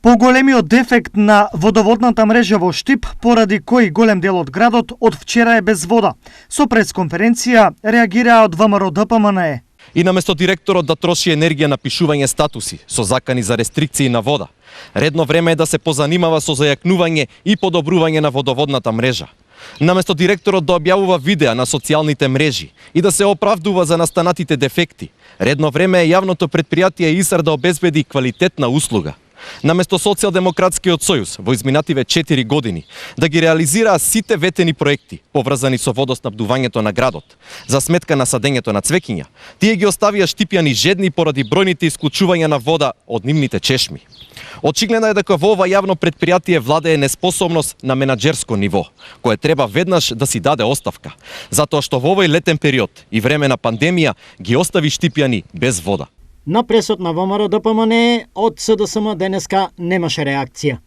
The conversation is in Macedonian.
Поголемиот дефект на водоводната мрежа во Штип, поради кој голем дел од градот од вчера е без вода. Со пресконференција реагираа од ВМРО ДПМНЕ. И наместо директорот да троши енергија на пишување статуси со закани за рестрикции на вода, редно време е да се позанимава со зајакнување и подобрување на водоводната мрежа. Наместо директорот да објавува видеа на социјалните мрежи и да се оправдува за настанатите дефекти, редно време е јавното претпријатие ИСАР да обезбеди квалитетна услуга. Наместо Социјалдемократскиот сојуз во изминативе 4 години да ги реализираа сите ветени проекти поврзани со водоснабдувањето на градот, за сметка на садењето на цвеќиња, тие ги оставија штипјани жедни поради бројните исклучувања на вода од нивните чешми. Очигледно е дека во ова јавно претпријатие владее неспособност на менаџерско ниво, кое треба веднаш да си даде оставка, затоа што во овој летен период и време на пандемија ги остави штипјани без вода. На пресот на ВМРО ДПМНЕ од СДСМ денеска немаше реакција.